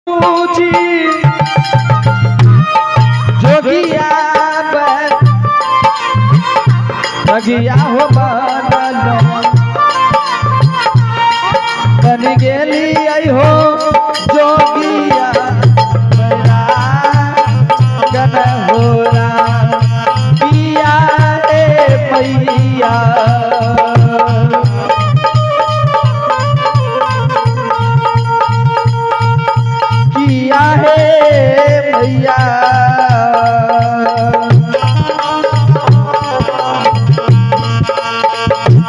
जी जोगिया बगिया हो बनलो बन गेली आई हो जोगिया गन हो पिया ए मैया किया है मैया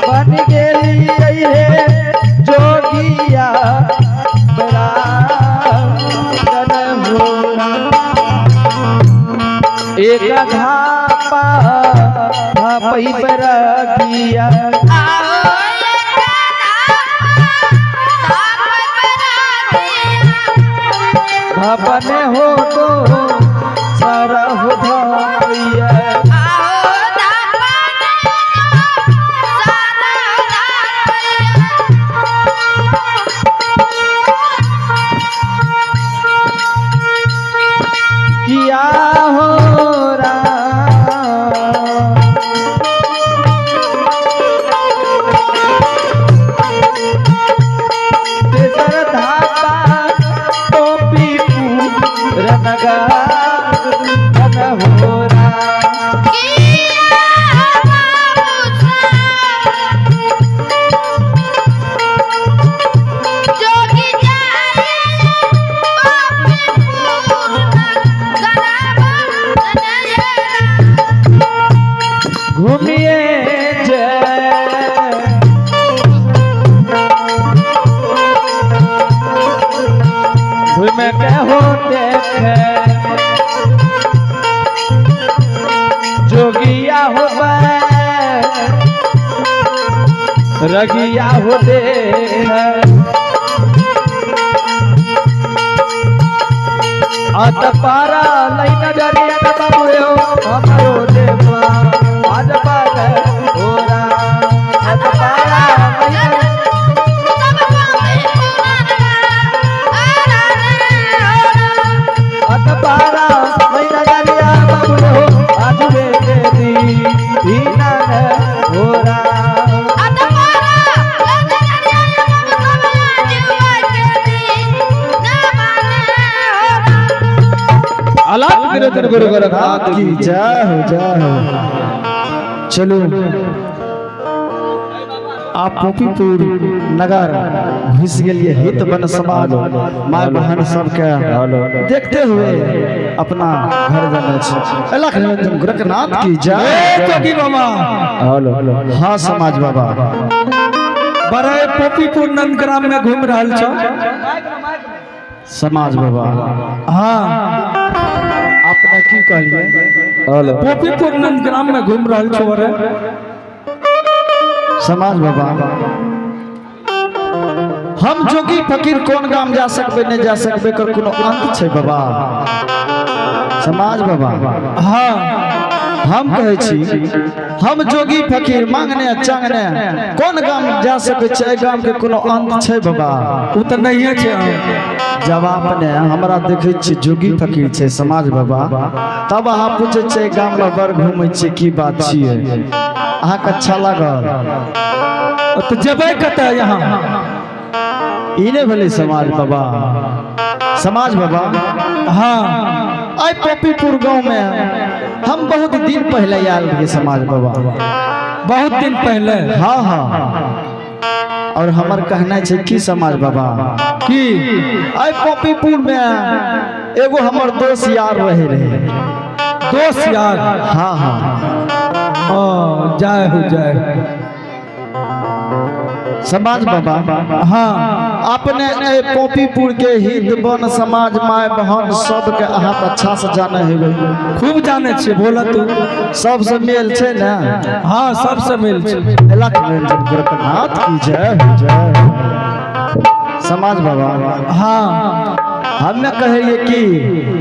बन गेली हे जोगिया बड़ा हो एक धापा धापई बरगिया धापने हो तो सारा हो धापैया किया हो राम तेसर धापा टोपी रनगा रन हो राम घूमिए जय घूम के हो देखे जोगिया हो रगिया हो देखे अत पारा लई नजरिया न बाबू हो हमरो देवा आज पार हो राम अत पारा लई अत पारा लई नजरिया बाबू हो आज वे दी दीना हो राम अलग निरंजन गुरु गोरखनाथ की जय हो जय हो। चलो आप पोपीपुर नगर घुस गेलिए हित बन समाज माय बहन सबके देखते हुए अपना घर जाना छै। अलख निरंजन गोरखनाथ की जय। जोगी बाबा। हाँ समाज बाबा। बड़े पोपीपुर नंदग्राम में घूम रहल छो। समाज बाबा। हाँ। अपने की कहलिए? पोपीपुर नंदग्राम में घूम रहल छो बड़े। समाज बाबा, हम जोगी फकीर कोन गाम जा सकबे नहीं जा सकबे कर कोनो अंत छै बाबा? समाज बाबा। हाँ। हम कहै छी हम जोगी फकीर मांगने चांगने कोन गाम जा सकै छै? एहि गाम के कोनो अंत छै बाबा? ओ तऽ नहिये छै। जब अपने हमरा देखै छी जोगी फकीर छै समाज बाबा, तब अहाँ पूछै छियै गाम में बड़ घूमै छियै, की बात छियै? अहाँके अच्छा लागल? तऽ जेबै कतऽ यहाँ? ई नहि भेलै समाज बाबा, समाज बाबा। हाँ। आइ पोपीपुर गाँव में हम बहुत दिन पहले आयल रहियै समाज बाबा। बहुत दिन पहले? हाँ हाँ, और हमर कहना छै की समाज बाबा? की? आइ पोपीपुर में एगो हमर दोस्त यार रहे रहे। दोस्त यार? हाँ हाँ। ओ जय हो जय हो। समाज बाबा। हाँ। अपने ए पोपीपुर के हित बन समाज माय बहन सबके अहाँ तऽ अच्छा से जाने हेबै। खूब जाने छियै, बोला तू। सबसे मेल छै ने? हाँ, सबसे मेल छै। अलख निरंजन गोरखनाथ की जय हो जय हो। समाज बाबा। हाँ। हमे कहलिए कि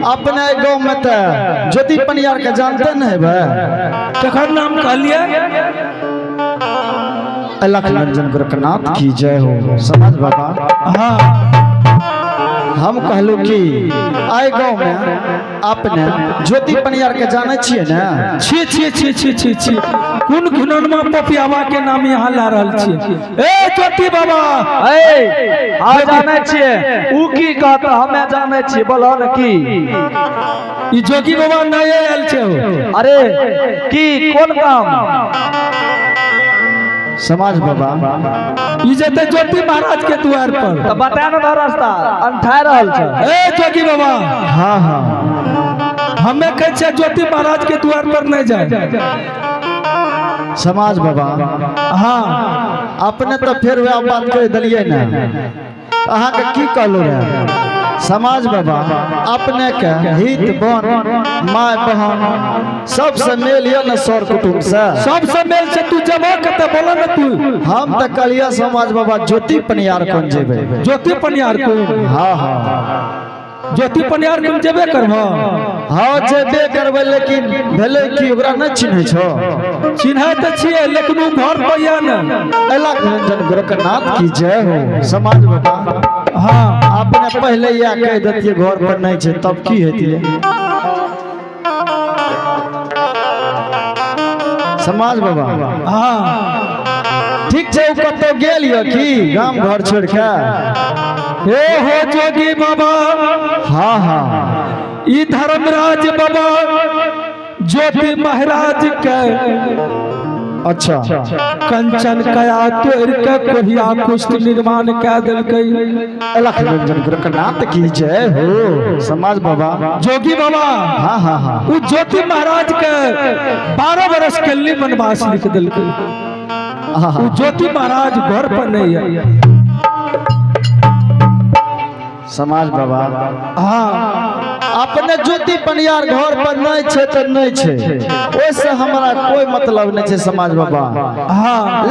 अपने गाँव में तऽ ज्योति पनियार के जानते न हेबै? केकर नाम कहलिए? अलख निरंजन गोरखनाथ की जय हो समाज बाबा। हाँ। हम कहलू कि आइ गांव में अपने ज्योति पनियार के जाने छियै ने? छी छी छी छी छी छी, कोन घिनौनमा पपियावा के नाम यहाँ ला रहल छी? ए ज्योति बाबा! ए, हाँ, जानै छियै। ऊ की कहत, हमे जानै छियै। बोलो ने की? ई जोगी बाबा नये आयल छै हो। अरे की, कोन काम? समाज बाबा। ई जेते ज्योति महाराज के द्वार पर। तऽ बता ने दह रास्ता, अंठाय रहल छै। ए जोगी बाबा! हाँ हाँ हमे कहै छियै, ज्योति महाराज के द्वार पर नहीं जाए। समाज बाबा। अपने तो फेर वएह बात कहि देलियै ने। अहाँके की कहलहुँ रहे समाज बाबा, अपने के हित बन माय बहन सबसे मेल यऽ ने, सर कुटुम्ब से? सबसे मेल से। तू जबो कते, बोलो ने तू। हम तऽ कहलियै समाज बाबा, ज्योति पनियार कोन जेबै। ज्योति पनियार को? हाँ हाँ ज्योति पनियार कोन जेबे करबो? हाँ, जेबे करबै, लेकिन भेलै कि ओकरा नहि चिन्है छौ? चिन्है तऽ छियै, लेकिन उ घर पर यऽ ने। अयला निरंजन गोरखनाथ की जय हो। समाज बाबा। अपने पहले इएह कहि देतियै, घर पर नहि छै, तब की हेतियै? समाज बाबा। ठीक छै, ओ कतौ गेल यऽ की गाम घर छोड़ि के? हे हो जोगी बाबा। हाँ हाँ ई धर्मराज बाबा ज्योति महाराज के कंचन कया तोड़ के कोहिया कुष्ठ निर्माण कए देलकै। अलख निरंजन गोरखनाथ की जय हो। समाज बाबा। जोगी बाबा। हाँ हाँ हाँ उ ज्योति महाराज के 12 बरस के लिए वनवास लिख देलकै। उ ज्योति महाराज घर पर नहीं है। समाज बाबा। अपने ज्योति पनियार घर पर नहीं छै तऽ नहि छै, ओहिसँ हमरा कोई मतलब नहि छै समाज बाबा।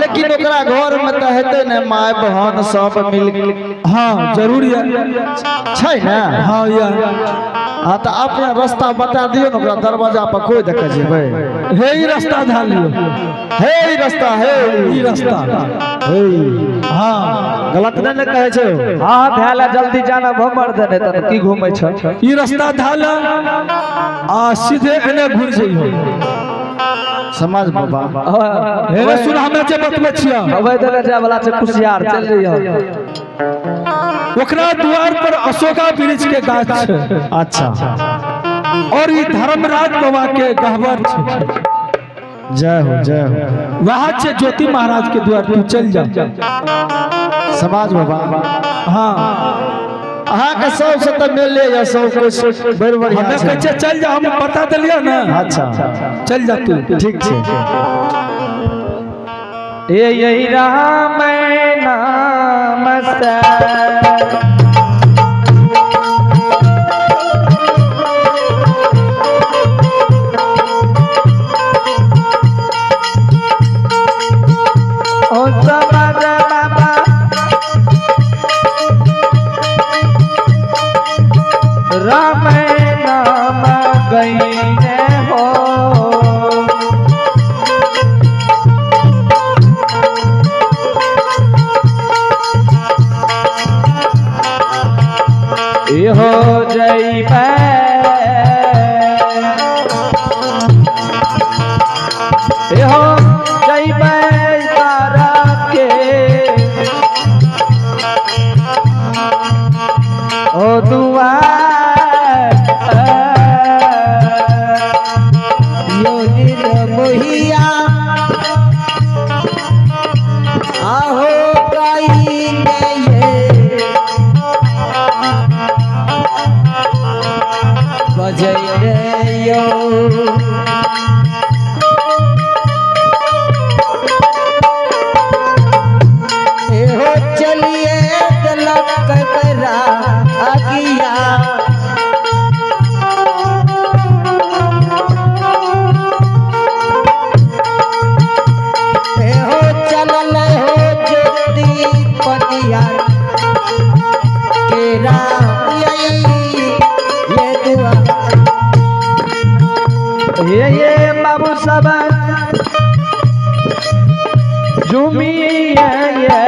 लेकिन ओकरा घर में तऽ हेतै ने माय बहन सब मिल? हाँ, जरूर है। छै ने? हाँ, यह। हाँ, तऽ अपने रास्ता बता दियौ ने, ओकरा दरवाजा पर कोई देखे जेबै। हे, ई रास्ता धा लियो। हे, ई रास्ता हे? ई रास्ता। हे? गलत नहि ने कहै छै? हाँ, धैल है, जल्दी जाना भमर देने तन की घूमै छ। ई रास्ता धाला आ सीधे एने घुर जइहो। समाज बाबा। हे रे, सुन, हमे जे बतबै छियै। अबै देने जाय वाला छै कुशियार, चल जइहो। ओकरा द्वार पर अशोका वृक्ष के गाछ छै। और ई धर्मराज बाबा के गहबर छै। जय हो, जय हो। वह छै ज्योति महाराज के द्वार, तू चल जा। समाज बाबा। अहाँके सबसे तऽ मेले या सब कुछ बड़ बढ़िया हमे कहै छै। छियै चल जा, हम बता देलियै ने। चल जा तू। ठीक छै। ए यही राम नाम से। ओ समाज बाबा, राम नाम गईने हो। इहो जइबै, इहो जइबै तारा के ओ दुआर। यो निर्मोहिया आहो गाई ने ये बजै रे यो। एहो चलिए दलक कबरा अगिया। एहो चलल हो ज्योति पनियार के राम यही ये दुआ। ये बाबू सब झूमी ये।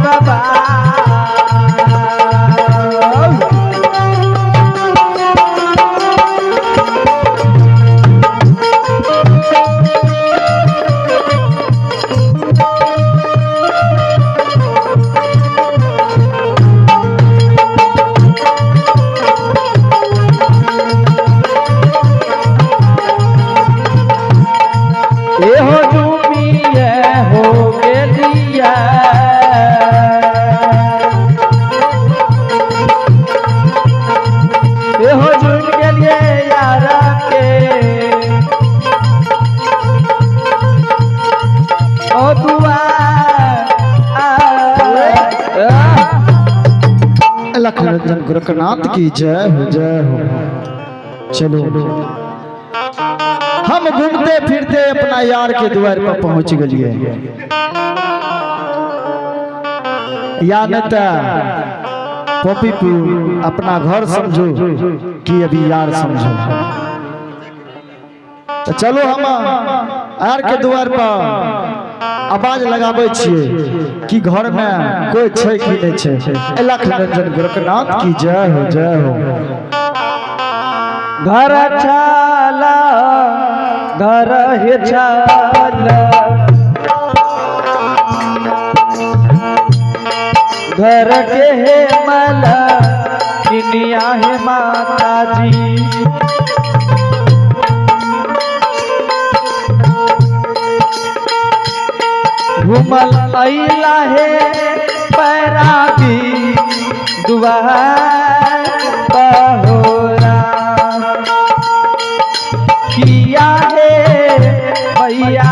बाबा। एहो झूमिए हो गेलिया, एहो झूम गेलिए यार के ओ दुआ आ। लख निरंजन गोरखनाथ की जय हो, जय हो। चलो हम घूमते फिरते अपना यार के द्वार पर पहुंच गए। या न त पॉपीपुर अपना घर समझो कि अभी यार समझो। तो चलो हम यार के द्वार पर आवाज लगाबै छियै कि घर में कोई छै कि नहीं छै। लख निरंजन गोरखनाथ की जय हो, जय हो। घर छाला घर हे छाला, घर के हे मला किनिया हे माता जी। घुमल अइला हे पैरागी दुआर बहोरा, किया हे भैया।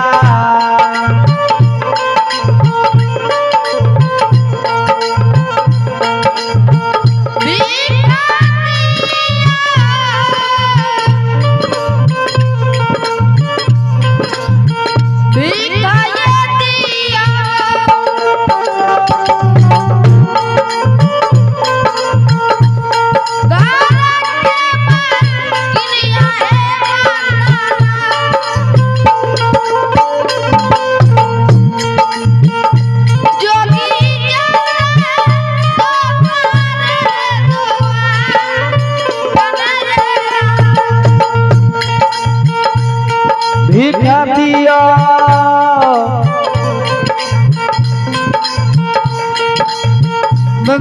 भिखा दिया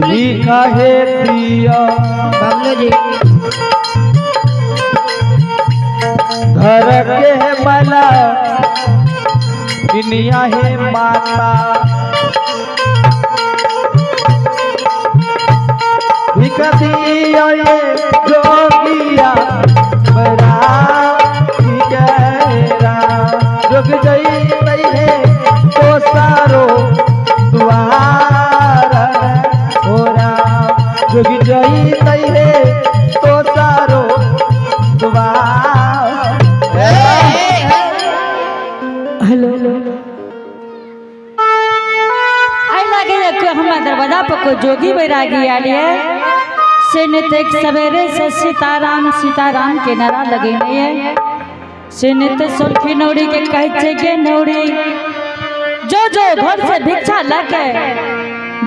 भिखा हे दिया, बबलू जी घर के हे मला किनिया हे माता। भिखा दिया ये जोगिया बड़ा गहरा, जोग जई है तो सारो द्वार हो राम। जोग जई है तो सारो द्वार। हेलो, आई लागे कोई हमारा दरवाजा पर कोई जोगी बैरागी आयल है। से नित एक सवेरे से सीताराम सीताराम के नारा लगेने है। से नित सुर्खी नौड़ी के कहै छै गे नौड़ी, जो जो घर से भिक्षा लके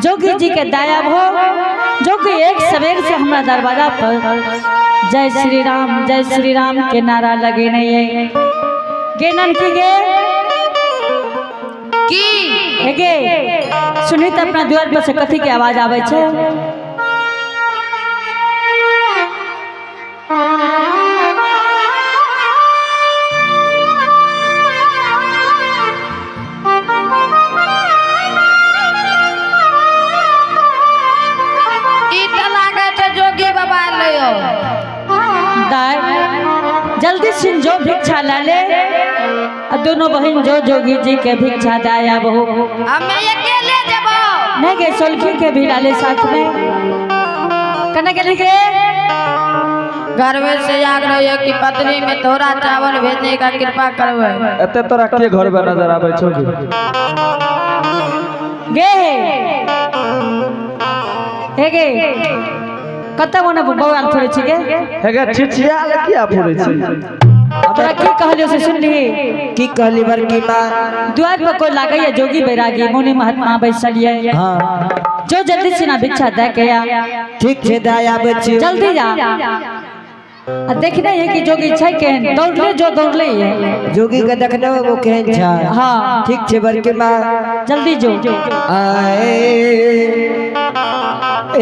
जोगी जी के दया हो, जो कि एक सवेर से हमारा दरवाजा पर जय श्री राम जय श्री राम के नारा लगेने है। गे ननकी गे की हे गे सुनी त अपना द्वार पर से कथी के आवाज आबै छै? ई तऽ लागै छै जोगी बाबा एलैयो। दाय जल्दी सिन जो भिक्षा ला ले आ दोनों बहन जो जोगी जी के भिक्षा दाया बहु। हमे अकेले जेबो। नहीं गे सोलखी के भी डाले साथ में कने के गे। घर में से याद रहिए कि पत्नी में थोड़ा चावल भेजने का कृपा करबै। एते तोरा के घर में नजर आबै छौ गे? गे हे गे कत मने बौआ थोड़े छी गे? हे गे छिछिया ले किया फुरै छै? तोरा की कहलियो से सुनली? की कहली बड़की माँ? द्वार पर कोई लागे है जोगी बैरागी मुनि महात्मा बैसलिए। हाँ। जो जल्दी से ना भिक्षा दे के आ। ठीक छै, दाय आबै छी। जल्दी जा आ देखने है कि जोगी छै केहन, दौड़ले जो दौड़ले है। जोगी के देखने वो केहन छै? हाँ। ठीक छै बड़की माँ। जल्दी जो। आए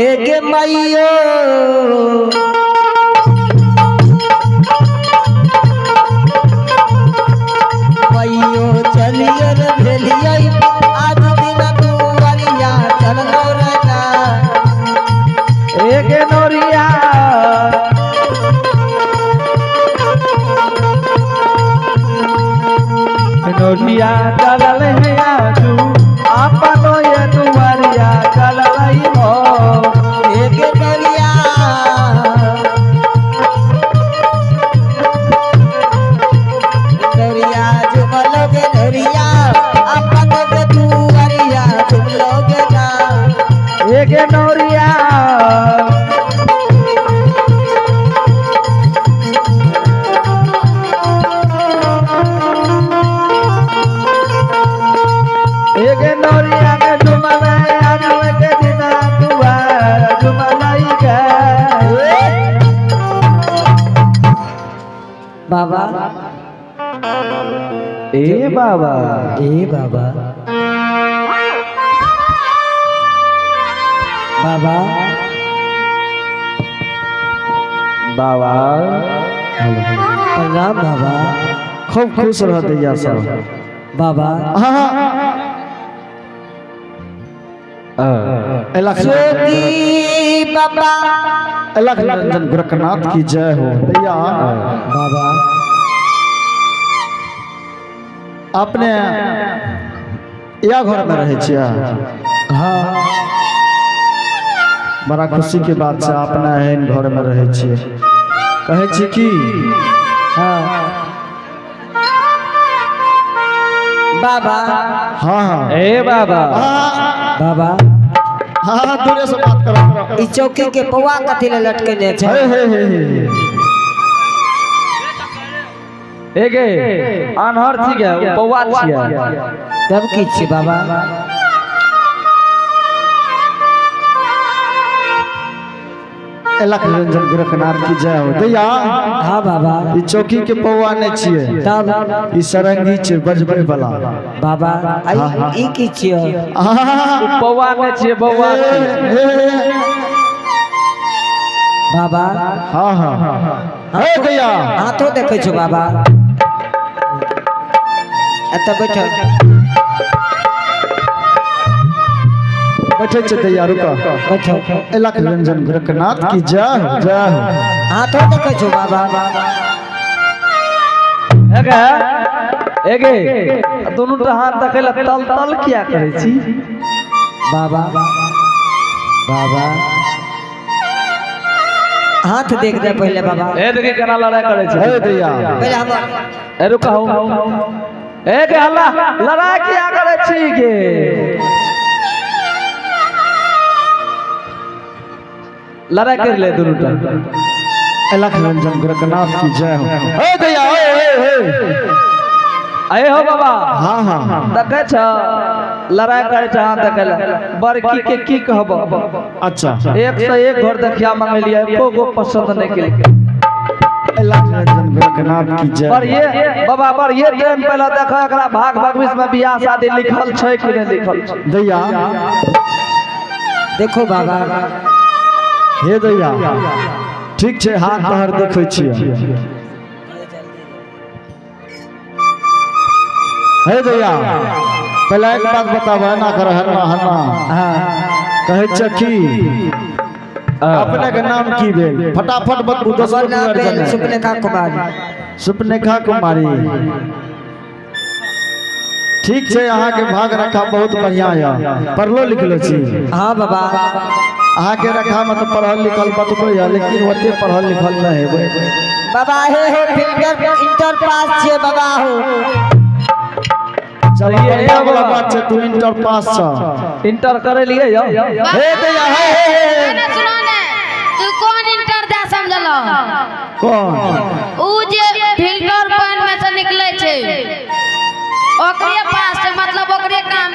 एक मैयो मैयो चलिए रे भेलिए आज दिन दुआरिया चललो रे ना। एक नोरिया नोरिया चलल है आजू आपनो ये दुआरिया चलल हो। एक नोरिया नोरिया झुमलो गे नोरिया अपन गे दुआरिया झुमलो गे ना। एक नोरिया एक नोरिया के झुमल आजू के दिन दुआर झुमल के। बाबा। ए बाबा। ए बाबा, बाबा। बाबा। प्रणाम बाबा। खूब खुश रह दैया सब। बाबा। हाँ हाँ अलख जोगी बाबा। अलख निरंजन गोरखनाथ की जय हो दैया। बाबा। अपने या घर में रहै छियै? हाँ। बड़ा खुशी के बात छै, अपना एहन घर में रहै छियै। कहै छी की? हाँ बाबा। हाँ हाँ। ए बाबा। हाँ। बाबा। हाँ हाँ, दूरे से बात करो। ई चौकी के पौआ कथी ले लटकेने छै? हे हे हे हे। एगे आन्हर छी गे, बौआ छियै। तब की छी बाबा? अलख निरंजन गोरखनाथ की जय हो दैया। हाँ बाबा। ई चौकी के पौआ नहि छियै। तब? ई सरंगी छै बजबै वाला। बाबा, आ ई की छियै? आहा, बौआ नहि छियै, बौआ छियै। हे, हे, हे। बाबा। हाँ हाँ, हे दैया। हाथो देखै छौ बाबा? एतऽ बैठल। बैठे छै दैया, रुक। बैठो। अलख निरंजन गोरखनाथ की जय हो, जय हो। हाथो देखै छौ बाबा? एगे एगे दुनू टा हाथ देखै लए तल तल किया करै छी? बाबा, बाबा, हाथ देख दे पहिले बाबा। ए देखी केना लड़ाई करै छै। हे दैया। पहिले हम ए रुक हौ, ए के हल्ला लड़ाई किया करै छी गे? लड़ाई कर ले दुनू टा। अलख निरंजन गोरखनाथ की जय हो। हे दैया, हे हे हे। अरे हो बाबा। हाँ हाँ। देखै छ लड़ाई करै छ हाथ देखै लए। बड़की के की कहब? अच्छा। एक से एक घर देखिया मंगेलियै, एको गो पसंद नहीं केलकै। अलख निरंजन गोरखनाथ की जय। पर ये बाबा, पर ये टाइम पहले देखो एकरा भाग भविष्य में बियाह शादी लिखल छै कि नहीं लिखल छै। दैया। देखो बाबा। हे दैया, ठीक छै, हाथ तहर देखै छियै। हे दैया, पहले एक बात बताब, ना कर हन्ना हन्ना। हाँ। कहै छै की अपने के नाम की भेल? फटाफट बतबू, 10 हमर नाम मिनट भेल जने। सुपनेखा कुमारी। सुपनेखा कुमारी, ठीक छै। अहाँके भाग रखा बहुत बढ़िया यऽ। पढ़लो लिखलो छी? हाँ बाबा। अहाँके रखा में तऽ पढ़ल लिखल बतबै यऽ, लेकिन ओते पढ़ल लिखल नहि हेबै। बाबा, हे हो, फिल्टर इंटर पास छियै बाबा हो। चलो, सही है। बढ़िया वाला बाबा। बात छै, तू इंटर पास छ। इंटर करे लिए यौ। हे दैया, हे हे हे। ना सुनो ने, तू कौन इंटर दे समझलो? कौन? ऊ जे फिल्टर पर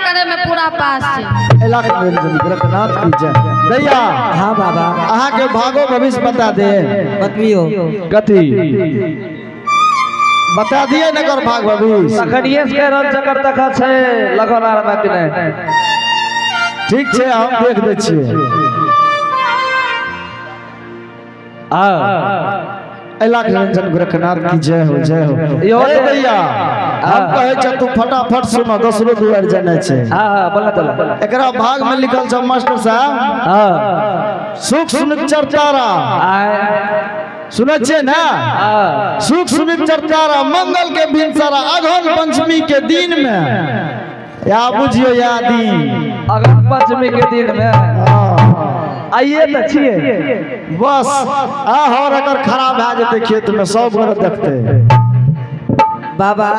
करे में पूरा पास छै। इलाका निरंजन गोरखनाथ की जय। दैया। हाँ बाबा। अहाँ के भागो भविष्य बता दे। बतबियो। कथी? बता दिए न कर भाग भविष्य। तखनिए से कह रहल चक्कर तक छै लगन आर में कि नहि? ठीक छै, हम देख दै छियै। हाँ। इलाका निरंजन गोरखनाथ की जय हो, जय हो। यो ए दैया, हम कहै छ तू फटाफट सुनो, दोसरो दुआर जाना छै। हाँ हाँ, बोला चला। एकरा भाग में लिखल छ मास्टर साहब। हाँ। सुख सुनिश्चर तारा। आय। सुनै छियै ना? हाँ। सुख सुनिश्चर तारा, मंगल के भिनसरा, अगहन पंचमी के दिन में या बुझियो या दिन। अगहन पंचमी के दिन में? हाँ। आइए तऽ छियै। बस आ हर अगर खराब भए जेतै खेत में सब गोरे देखते। बाबा।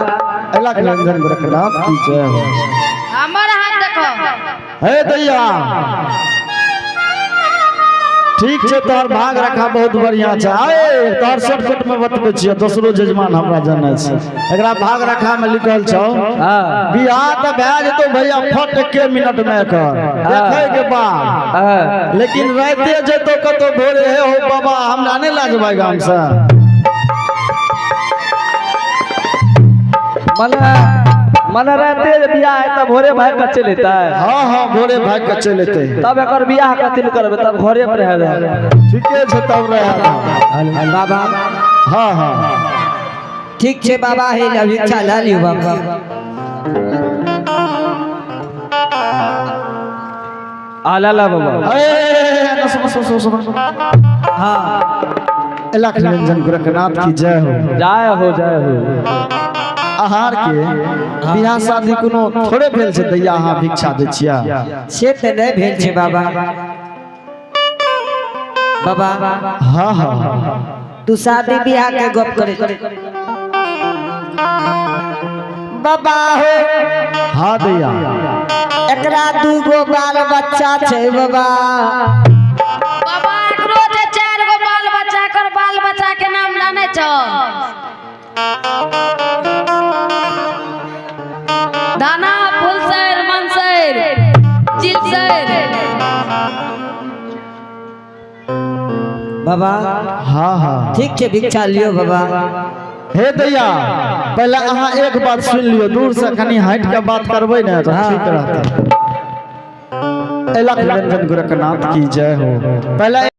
इलाका निरंजन गोरखनाथ की जय हो। हमर हाथ देखो। हे दैया, ठीक छै, तोहर भाग रखा बहुत बढ़िया छै। आए तोहर शॉर्टकट में बतबै छियै, दोसरो जजमान हमरा जानै छै। एकरा भाग रखा में लिखल छौ, बियाह तऽ भए जेतौ भैया फट एके मिनट में एकर देखै के बाद, लेकिन राइते जेतौ कतौ, भोरे हे हो बाबा, हमरा नहि लए जेबै गाम से। मने मने रहते जे बियाह है तब भोरे भाग के चलि एतै? हाँ हाँ, भोरे भाग के चलि एतै। तब एकर बियाह कथी लए करबै? तब घरे पर रहबै। ठीके छै, तब रहे। बाबा। हाँ हाँ। ठीक छै बाबा, हे अभिक्षा लए लियौ बाबा। आ ला ला बाबा। ए, सुनो सुनो सुनो सुनो। हाँ। इलाका निरंजन गोरखनाथ की जय हो। जय हो, जय हो। आहार के बियाह शादी कोनो थोड़े भेल छै दैया, अहाँ भिक्षा दै छियै? से तऽ नहि भेल छै बाबा, बाबा। हाँ हाँ। तू शादी बियाह के गप करे बाबा हो। हाँ दैया। एकरा दूगो बाल बच्चा छै बाबा। बाबा, एकरो छै चारि गो बाल बच्चा। एकर बाल बच्चा के नाम जानै छौ? दाना, फुलसैर, मनसैर, चिलसैर। बाबा। हाँ हाँ। ठीक छै, भिक्षा लियौ बाबा। हे दैया, पहले अहाँ एक बात सुन लियौ, दूर से कनि हटि के बात करबै ने तऽ ठीक रहतै। इलाका निरंजन गोरखनाथ की जय हो। पहले